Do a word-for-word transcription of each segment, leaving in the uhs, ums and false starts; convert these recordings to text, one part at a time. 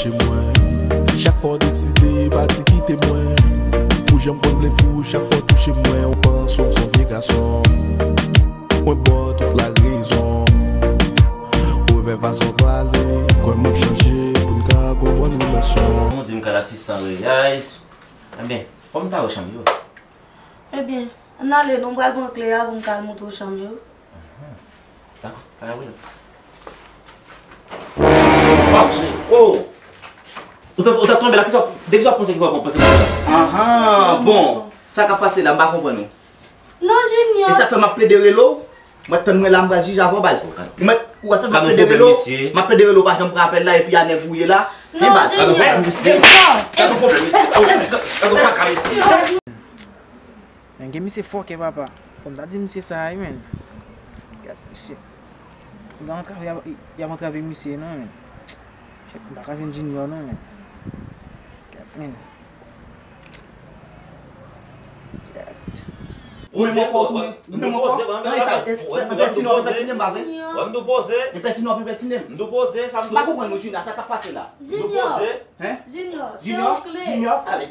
Chak fwa w deside pati kite mwen, ou janm konn vle fou, chak fwa w touche mwen, ou panse w se yon vye gason. Mwen ba w tout larezon. Ou revè fason w pale, kwè m ap chanje pou n ka gon bòn relasyon. Ou di m ka la sis san reais. Ebyen, fò m ta wè chanm yo. Ebyen, ann ale non, m pral pran kle a pou m ka al montre w chanm yo. Dakò, pa gen pwoblèm. Waw, cheri, oh! Ou t ap, ou t ap tonbe la, kisa, de kisa w panse ki fè w panse konsa? Ahan, bon, sa k ap pase la, m pa konprann ou. Non, Junior. E sa k fè m ap plede rele w? Mwen tann mwen la, m pral jije avè w, baz. Ou mèt, ou wè sa m ap plede rele w, m ap plede rele w, pa janm pran apèl la, epi a nèg ou ye la. Men baz. Gad yon pwoblèm, mesye. Gad yon pwoblèm, mesye. Gad yon kaka, mesye. Men gen misye fòkè, papa. Fò m ta di misye sa a wi, men. Gad misye. Gad antrave y ap, y ap antrave misye non, men. Shit, m pa ka jwenn Junior non, men. Gad, men. Gad. Ou menm ankò, ou tounen. Ou menm ankò. Nan eta, nan eta, nan eta, nan eta, m pa vle. Wè m tou poze. Nan eta, nan eta, m pa vle. M tou poze, sa m tou. M pa konprann ou, Junior, sa k ap pase la. M tou poze. Hein? Junior, Junior, Junior, ale.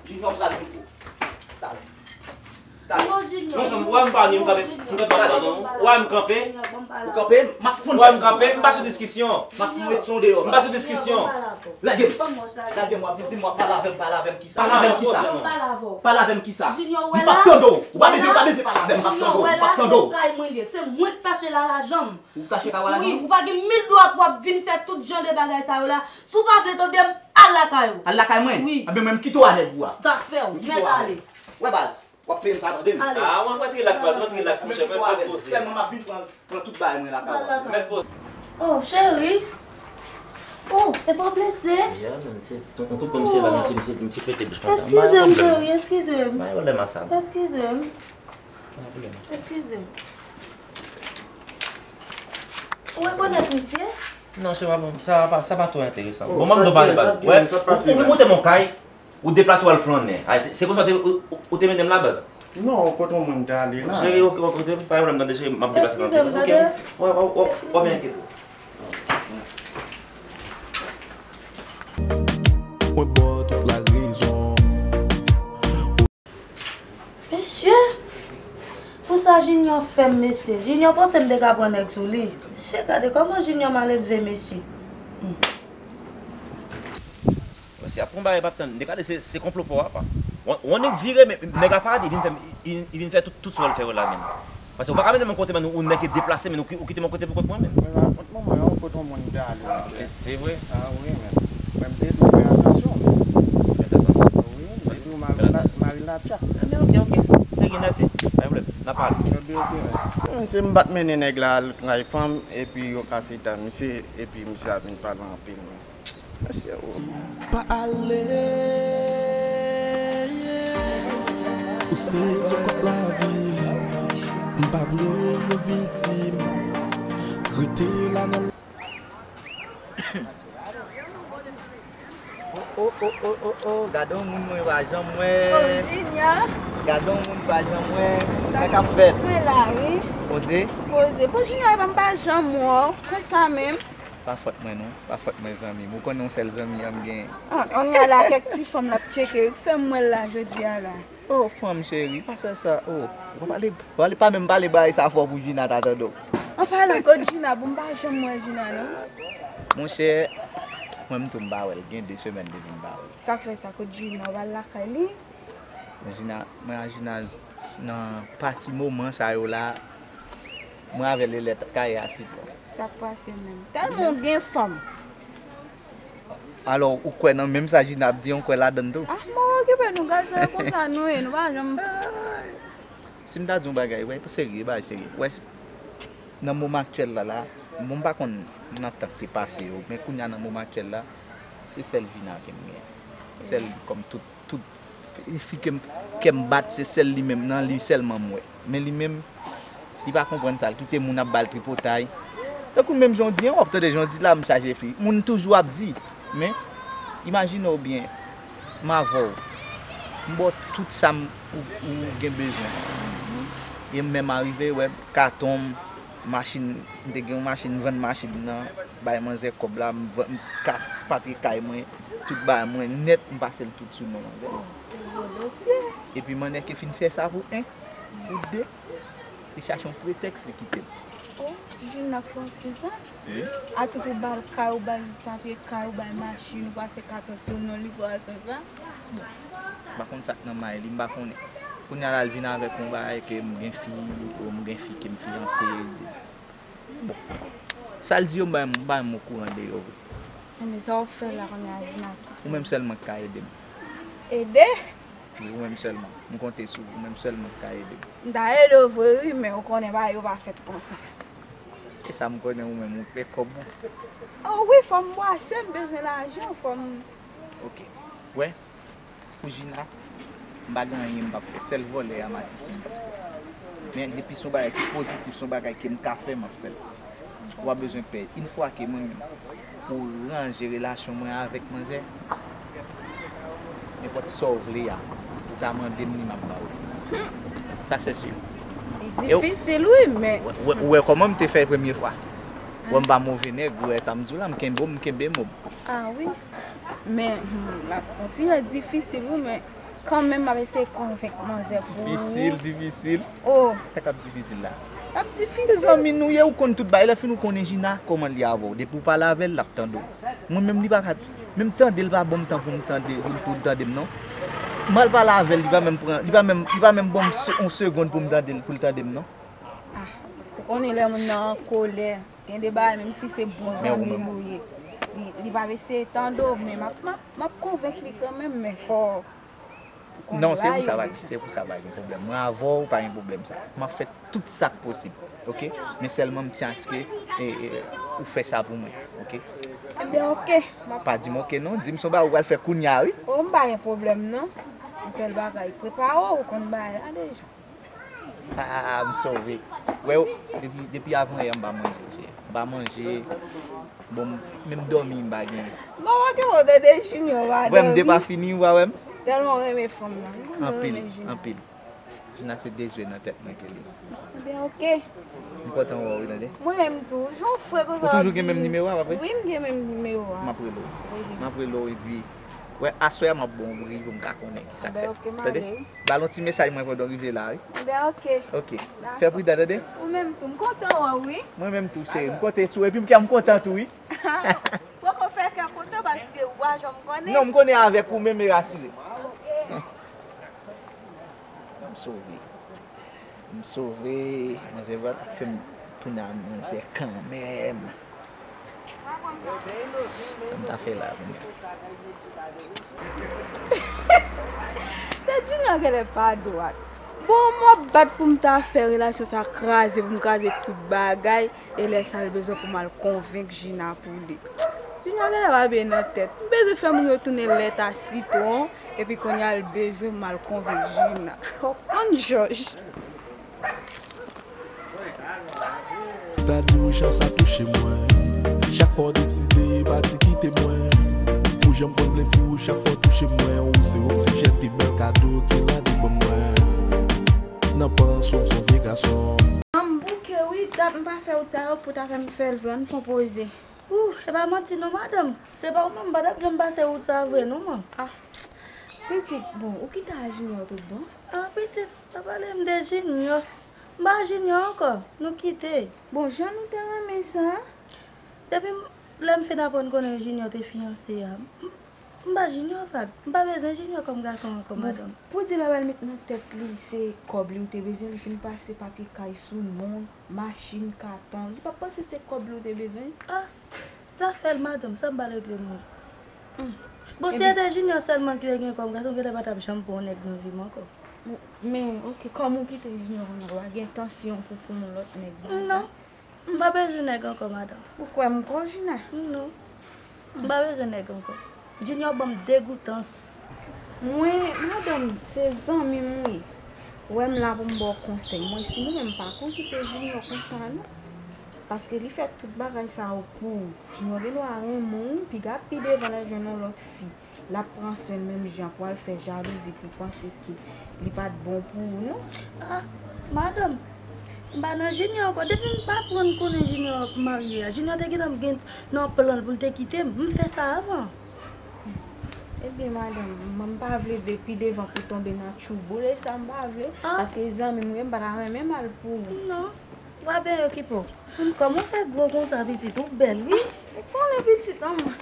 Junior pral pou ou. Talè. Talè. Non, Junior. Non, non, wè m pa ni, m kanpe, m kanpe, non. Wè m kanpe. Ou kanpe, m ap fonn. Wè m kanpe, m pa sou diskisyon. M ap met yon deyò. M pa sou diskisyon. Lage m. Lage m, w ap di m, w ap pale avè m, pale avè m kisa? Pale avè m kisa? Pale avè m kisa? Junior, wè la. M p ap tande w. Ou pa bezwen, ou pa bezwen pale avè m, m p ap tande w. M p ap tande w. Junior, wè la, se yon kay mwen ye. Se mwen k tache la, lajan m. Ou tache kay w a lajan? Wi, ou pa gen mil dwa pou w ap vin fè tout jan de bagay sa yo la. Si w pa vle tande m, al lakay ou. Al lakay mwen? Wi. Anben mwen, m kite w a nèg ou a. Sa fè w, mèt ale. Wè baz, w ap peye m sa, tande m. Ale. Ah, w ap rilaks, baz, w ap rilaks, monchè, mwen mèt poze. Sèlman m ap vin pran, pran tout bagay mwen lakay ou a. Mèt poze. Oh, cheri. Oh, epa w blese? Ya, men, se, se, yon kout kòm se la, m ti, m ti, m ti pete bouch mwen. Eskize m, cheri, eskize m. Pa gen pwoblèm a sa. Eskize m. Eskize m. Ou rekonèt misye? Non, se pa bon. Sa pa, sa pa twò enteresan. Bon, mwen m do pale baz. Wè, ou, ou vin monte m yon kay, ou deplase w al flannen. Ay, se, se konsa ou te, ou, ou, ou te mennen m la baz? Non, kote yon moun te ale la. Cheri, ok, ok, ok, pa gen pwoblèm, tande, cheri, m ap deplase nan. Eskize m, tande. Ok, w, w, w, w ap byen enkyete w. Mwen ba w tout larezon. Mesye! Pou sa Junior fè m, mesye. Junior panse m te ka pran nèg sou li. Mesye, gade kòman Junior maledve, mesye. Hmm. Mesye ap pran bagay p ap tann. Gade se, se konplo pa w a, pa. Ou, ou nèk vire, men nèg la pa di, li vin fè, li, li vin fè tout, tout sa l fè yo la menm. Paske ou pa ka mennen m yon kote, men ou nèk deplase, men ou ki-, ou kite m yon kote pou kont mwen menm. Mwen pa kont mwen, mwen, yon kote yon moun te ale. Se, se vre? Ah wi, men. Mwen, m te di w fè atansyon. Fè atansyon. Wi, m te di w mari la, mari la tcha. Ah, men ok, ok. Serye nèt, pa gen pwoblèm. N a pale. Ok, ok, men. Mwen, se m pa t mennen nèg la al kay fanm, epi yo kase tan misye, epi misye a vin pale anpil, men. Pa ale. Ou se zokòt lavi m. M pa vle yo viktim. Rete la nan. Oh, oh, oh, oh, oh, oh, gade yon moun mwen pa janm wè. Oh, Junior. Gade yon moun pa janm wè. Sa k ap fèt? Mwen la, wi. Poze? Poze. Bon, Junior, epa m pa janm wè w konsa menm. Pa fòt mwen non, pa fòt mwen zanmi m. Ou konnen yon sèl zanmi an m gen. Ah, on y a la kèk ti fanm l ap tcheke, wi, k fè m wè l la jodi a la. Oh, fanm cheri, pa fè sa. Oh, pa pale, pale, pa menm pale bagay sa fò pou Jina ta tande w. An palan, kot Jina, bon, m pa janm wè Jina non. Monchè, mwen m tou m pa wè l, gen de semèn depi m pa wè l. Sa k fè sa, kot Jina, w al lakay li? Jina, mwen a Jina s-, s-, nan pati moman sa yo la, mwen avè l e lè kay a sipò. Sa k pase menm? Tèlman w gen fanm. Alò, ou kwè nan menm sa Jina ap di an, ou kwè ladann tou? Ah, mwen okipe nou, gad sa yo konsa nou ye, nou pa janm. Si m ta di yon bagay, wè, serye, bagay serye. Wè, nan moman aktyèl la, la, bon, m pa konn nan tan k te pase yo, men kounye a nan moman aktyèl la, se sèl Jina ke m gen. Sèl li kòm tout, tout fi ke m, kè m bat, se sèl li menm, nan li sèlman m wè. Men li menm, li pa konprann sa, l kite moun ap ba l tripotay. Tankou menm jan w di an, w ap tande jan w di la, m chaje fi. Moun toujou ap di, men, imajine w byen, m avè w. M ba w tout sa m, ou, ou gen bezwen. E m menm arive, wè, katon m, machin, m te gen yon machin, m vann machin nan. Bay manzè kòb la, m vann, m ka, papye kay mwen, tout bagay mwen nèt, m pase l tout sou non manzè. Gwo dosye. Epi m annèk fin fè sa pou en, pou de, li chache yon pretèks, li kite m. Oh, Jina fò ti sa. Wi. A tout ou ba l kay, ou ba l papye kay, ou ba l machin, ou pase katòz sou non li pou al fè sa. M pa konn sa k nan may li, m pa konnen. Kounye a la, l vin avèk yon bagay ke m gen fi, ou m gen fi ke m fiyanse. Bon. Sa l di yo, m bay, m bay m okouran de yo vre. Enben, sa w ap fè la kounye a, Jina? Ou menm sèlman k ka ede m. Ede? Wi, ou menm sèlman. M konte sou ou, ou menm sèlman k ka ede m. M ta ede w vre, wi, men ou konnen bagay yo pa fèt konsa. E sa m konnen ou menm, ou fè kòb ou. Oh, wi, fò m bwase, m bezwen lajan, fò m. Ok. Wè, pou Jina, m pa gen anyen m p ap fè. Sèl vòlè a masisi m p ap fè. Men depi se yon bagay ki pozitif, se yon bagay ke m ka fè, m ap fè l. Ou pa bezwen pè. Yon fwa ke mwen menm, ou ranje relasyon mwen avèk manzè, nenpòt sa w vle a, ou ta mande m li, m ap ba ou. Sa se si. Li difisil, wi, men. Ou wè, ou wè kòman m te fè premye fwa? Ou wè m pa move nèg, ou wè sa m di w la, m kenbe w, m kenbe m. Ah wi. Men, hmm, l ap kontinye difisil, wi, men kanmenm, m ap eseye konvenk manzè pou ou. Difisil, difisil. Oh. Sa k ap difisil la? L ap difisil. Mezanmi, nou ye, ou konn tout bagay. Lè fin ou konnen Jina, kòman l ye avè w? Depi w pale avè l, l ap tande w. Mwen menm, li pa ka, menm tande l pa ban m tan pou m tande, pou, pou l tande m, non. M al pale avè l, li pa menm pran, li pa menm, li pa menm ban m se-, yon segonn pou m tande l, pou l tande m, non. Ah, ou konnen lè moun nan an kolè, gen de bagay, menm si se bon zanmi l ou ye, li, li p ap eseye tande w, men m ap, m ap, m ap konvenk li kanmenm, men fò w konnen bagay yo deja. Non, se pou sa, pa gen, se pou sa, pa gen pwoblèm. Mwen avè w, pa gen pwoblèm sa. M ap fè tout sa k posib, ok? Men sèlman m tyen aske, e, e, ou fè sa pou mwen, ok? Enben, ok. M ap. Pa di m ok non, di m se yon bagay ou pral fè kounye a, wi. Oh, m pa gen pwoblèm, non. M fè l bagay, prepare w, ou konn bagay la deja. Ah, m sove. Wè, depi, depi avanyè m pa manje, cheri. M pa manje. Bon, menm dòmi m pa gen. Bon, ok, bon, tande Junior pa dòmi. Wè m depafini, ou pa wè m? Tèlman w renmen fanm nan. Anpil, anpil. Jina se de zye nan tèt mwen ke li. Ebyen, ok. M kontan wè w, wi, tande. Mwen menm tou. Jan w fre konsa w ap di. Ou toujou gen menm nimewo a, pa vre? Wi, m gen menm nimewo a. M ap rele w. M ap rele w, epi, wè, aswè a m ap ba w yon bri pou m ka konnen kisa k fèt. Tande? Ba l yon ti mesaj mwen pandan w rive la, wi. Enben, ok. Ok. Dakò. Fè pridan, tande? Ou menm tou, m kontan wè w, wi. Mwen menm tou, cheri, m konte sou ou, epi m kè m kontan tou, wi. Poko fè kè kontan paske ou pa janm konnen. Non, m konnen avèk ou menm e rasire. Ok. M sove. M sove. Manzè va fè m tounen a manzè kanmenm. Sa m ta fè la kounye a? Tèt Junior genlè pa dwat. Bon, m ap bat pou m ta fè relasyon sa kraze, pou m kraze tout bagay, e lè sa l bezwen pou m al konvenk Jina pou li. Junior genlè pa byen nan tèt. M bezwen fè moun yo tounen lèt a sitwon, epi kounye a l bezwen m al konvenk Jina. Konn jòj. Ta di w jan sa touche mwen. Chak fwa w deside pati kite mwen. Ou janm konn vle fou chak fwa w touche mwen. Ou se oksijèn pi bèl kado ke lavi ban mwen. Nan panse w m se yon vye gason. An m bouke wi, dat m pa fè wout sa yo pou ta fè m fè l vre, ann fè yon poze. Ooh, e pa manti non madanm. Se pa ou menm m pa t ap janm pase wout sa vre non man. Ah, pitit, bon, ou kite a Junior tout bon? Ah, pitit, pa pale m de Junior. M pa Junior ankò, nou kite. Bon, jan nou te renmen sa. Depi m, lè m fin aprann konnen Junior te fiyanse a, m, m pa Junior, Fab. M pa bezwen Junior kòm gason ankò, madanm. Pou di l al met nan tèt li se kòb li ou te bezwen, li fin pase papye kay sou non, machin, katon. Li p ap panse se kòb li ou te bezwen? Ah, zafè l, madanm, sa m pa regle moun. Bon, si se te Junior sèlman ki te gen kòm gason, genlè pa t ap janm pran yon nèg nan vi m ankò. Men, ok, kòm ou kite Junior kounye a, ou pa gen tansyon pou pran yon lòt nèg nan vi sa? Non. M pa bezwen nèg ankò, madanm. Ou kwè m kwè w, Jina? Non. M pa bezwen nèg ankò. Junior ban m degoutans. Mwen, madanm, se zanmi m wi. Ou wè m la pou m ba w konsèy. Mwen, si mwen menm, m pa konn kite Junior konsa, non. Paske li fè tout bagay sa yo pou ou. Junior gen dwa renmen w, piga pi devan lè l jwenn yon lòt fi. L ap pran swen l menm jan pou al fè jalouzi pou panse ke li pa t bon pou ou, non. Ah, madanm, M pa nan Junior ankò. Depi m pa pran konnen Junior ap marye a, Junior te gentan gen nan plan l pou l te kite m. M fè sa avan. Ebyen, madanm, mwen m pa vle de pi devan pou tonbe nan tchoubou, e sa m pa vle, paske zanmi m yo, m pa ta renmen mal pou ou. Non, w a byen okipe w. Kòman w fè gwo konsa, pitit? Ou bèl, wi. Ou konnen pitit an mwen.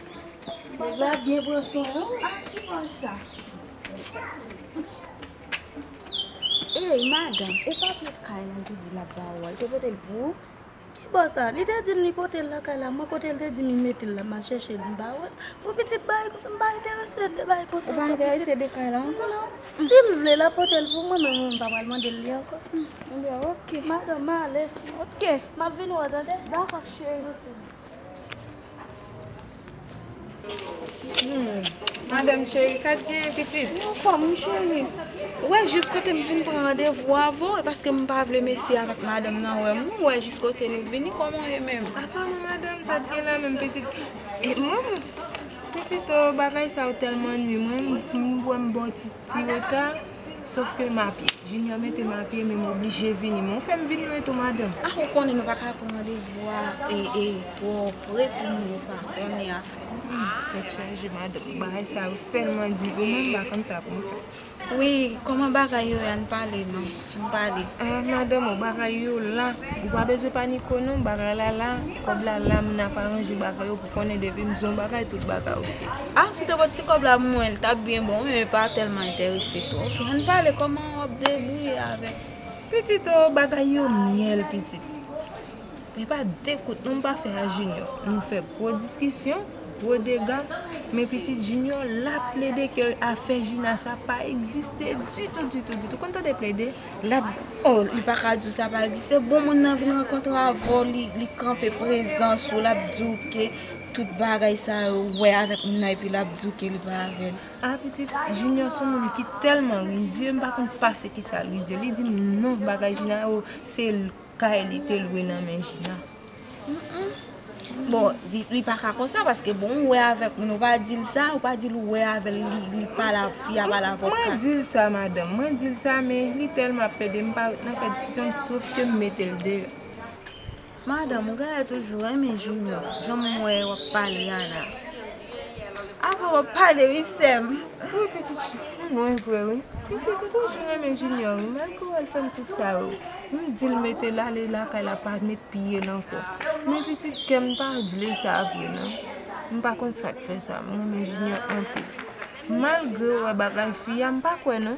Nèg la byen pran swen w. Ah, ki bò sa? Ey, madanm, e pa pou kay lan te di l ap ba ou a, li te pote l pou ou? Ki bò sa? Li te di m li pote l lakay la. Mwen, kote l te di m li mete l la, m al chèche l, m pa wè l. Pou pitit bagay konsa, m pa enterese de bagay konsa. Ou pa enterese de kay la ankò? Non. Si l vle, l ap pote l pou mwen, men mwen, m pa pral mande l li ankò. Hmm, ebyen, oke. Madanm, m ale. Oke. M ap vin wè w, tande? Dakò, cheri. Hmm. Madanm cheri, sa t gen, pitit? Anfòm, wi, cheri. Ou wè jis kote m vin pran randevou avè w, e paske m pa vle mesye avèk madanm nan wè m. Ou wè jis kote nou vini, kòman w ye menm? Apa mwen, madanm, sa t gen la menm, pitit? E mwen, pitit, o, bagay sa yo tèlman nwi mwen, m, m wè m ba w ti, ti reta. Sòf ke m a pye. Junior mete m a pye, men m oblije vini. Men w fè m vin lwen tou, madanm. Ah, ou konnen nou pa ka pran randevou a, e, e, twò pre pou moun yo pa konnen afè. Hmm, tèt chaje, madanm. Bagay sa yo tèlman di pou mwen, m pa konn sa pou m fè. Wi, kòman bagay yo ye? Ann pale non. Ann pale. Ah, madanm, o, bagay yo la. Ou pa bezwen panike non, bagay la la. Kòb la la, m ap aranje bagay yo pou konnen depi m di yon bagay, tout bagay oke. Ah, si te pot ti kòb la pou mwen, li t ap byen bon, wi, men pa tèlman enterese tou. Oke, ann pale, kòman w ap debouye avèk? Pitit, o, bagay yo myèl, pitit. Men pa de kout non m pa fè a Junior. Nou fè gwo diskisyon, gwo dega, men pitit Junior la plede ke afè Jina sa pa egziste ditou, ditou, ditou. Konn tande plede? L ap, o, li pa ka di w sa pa egziste. Bon, moun nan vin rankontre avè w, li, li kanpe prezans ou, l ap di w ke tout bagay sa yo wè avèk moun nan, epi l ap di w ke li pa avè l. A, pitit, Junior se yon moun ki tèlman rizye, m pa konn pase kisa l rizye. Li di m non, bagay Jina yo, se l kay li te lwe nan men Jina. Mm, mm. Bon, li, li pa ka konsa, paske bon, ou wè avèk moun, ou pa di l sa, ou pa di l ou wè avè l, li, li pale, fi a pale avè w. Mwen di l sa, madanm, mwen di l sa, men li tèlman ap plede, m pa ret nan fè diskisyon, sòf ke m mete l deyò. Madanm, ou genlè toujou renmen Junior, jan m wè w ap pale a la. Avan w ap pale, wi, sè m. Wi, pitit, m lwen vre, wi. Pitit, m toujou renmen Junior, wi, malgre w al fè m tout sa yo. M di l mete l ale lakay la, pa met pye l ankò. Men pitit, kè m pa vle sa vre non. M pa konn sa k fè sa, m renmen Junior anpil. Malgre w wè bagay fi a, m pa kwè non.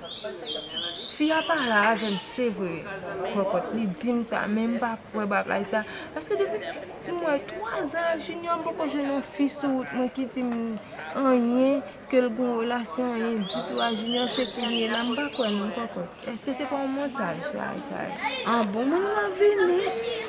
Fi a pale avè m, se vre. Kòkòt, li di m sa, men m pa kwè bagay sa. Paske depi m wè twa zan a Junior, m poko jwenn yon fi sou wout mwen ki di m anyen, ke l gon relasyon, anyen ditou a Junior, se kounye la, m pa kwè non, Kòkòt. Èske se pa yon montaj sa, sa ye? Ah bon, moun nan vini.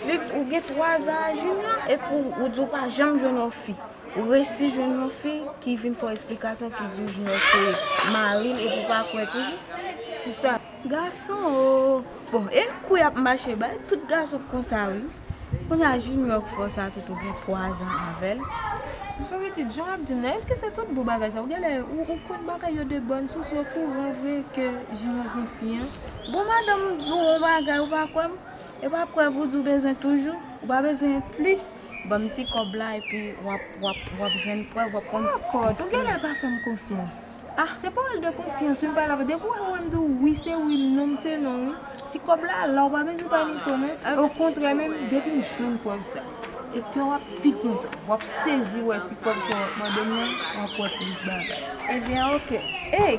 Li, ou gen twa zan a Junior, epi w, ou di w pa janm jwenn yon fi. Ou resi jwenn yon fi ki vin fè w esplikasyon, ki di w Junior se mari l, epi w pa kwè toujou. Sista. Gason o. Bon, e kou y ap mache bay, tout gason konsa wi. Kounye a Junior k fè w sa tout ou gen twa zan avè l. Mwen pitit, jan w ap di m nan, èske se tout bon bagay sa? Ou genlè, ou, ou konn bagay yo de bòn sous, ou okouran vre ke Junior gen fi an? Bon, madanm, m di w yon bagay, ou pa kwè m? E pa prèv ou di w bezwen toujou, ou pa bezwen plis, ban m ti kòb la epi w ap, w ap, w ap jwenn prèv, w ap konn. Kòkòt, ou genlè pa fè m konfyans. Ah, se pawòl de konfyans wi m pale avè w. Depi w wè m di w wi se wi, non m se non wi. Ti kòb la la, ou pa bezwen panike non. Okontrè menm, depi m jwenn prèv sa, e kè w ap pi kontan, w ap sezi wè ti kòb sa w ap mande m nan, w ap wè plis bagay. Ebyen oke. Ey,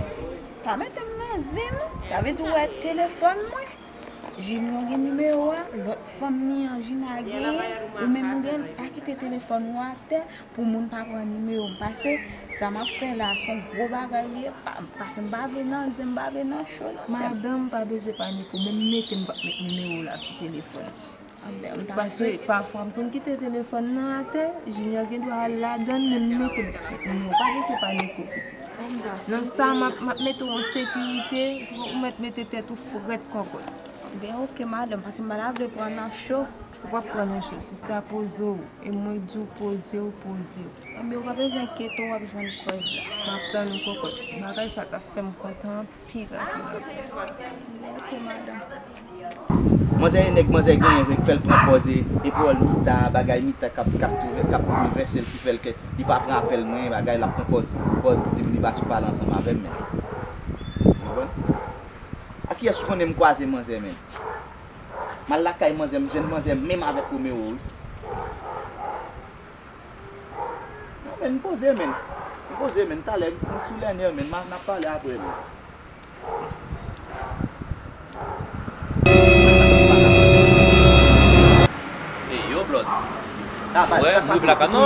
pa mete m nan zen non. Sa vle di w wè telefòn mwen? Junior gen nimewo a, lòt fanm li an Jina genyen, ou menm ou gen l, pa kite telefòn ou atè pou moun pa pran nimewo m, paske sa m ap fè la se yon gwo bagay li ye, pa, paske m pa vle nan zen, m pa vle nan cho non sè m. Madanm, pa bezwen panike w, menm mete m p ap met nimewo w la sou telefòn. Paske pafwa m konn kite telefòn nan atè, Junior gen dwa al ladan l, men m mete m p ap met nimewo w, pa bezwen panike w pitit. Nan sa m ap, m ap mete w an sekirite, ou mèt mete tèt ou frèt kòkòt. Ben oke madanm, paske m pa ta vle pran nan cho. Ou p ap pran nan cho, sista, poze w. E mwen k di w poze w, poze w. Ebyen, ou pa bezwen enkyete w, w ap jwenn prèv la. M ap tann ou, kokot. Bagay sa t ap fè m kontan anpil, anpil, anpil. Ok, madanm. Manzè e nèg manzè genyen vre, k fè l pran pòz e epòl Mita, bagay Mita k ap, k ap touve, k ap boulvèse l, ki fè l ke li pa pran apèl mwen, bagay l ap pran pòz, pòz di m li pa sou pale ansanm avè m, men. Ou konprann? A kiyès ou konnen m kwaze manzè, men? M al lakay manzè, m jwenn manzè menm avèk Romeo, wi. Non, men, m poze, men. M poze, men. Talè, m sou lènè, men. M a, n ap pale apre, men. Hey, yo, Blood. Ah, pa, wè, sa m rive lakay non.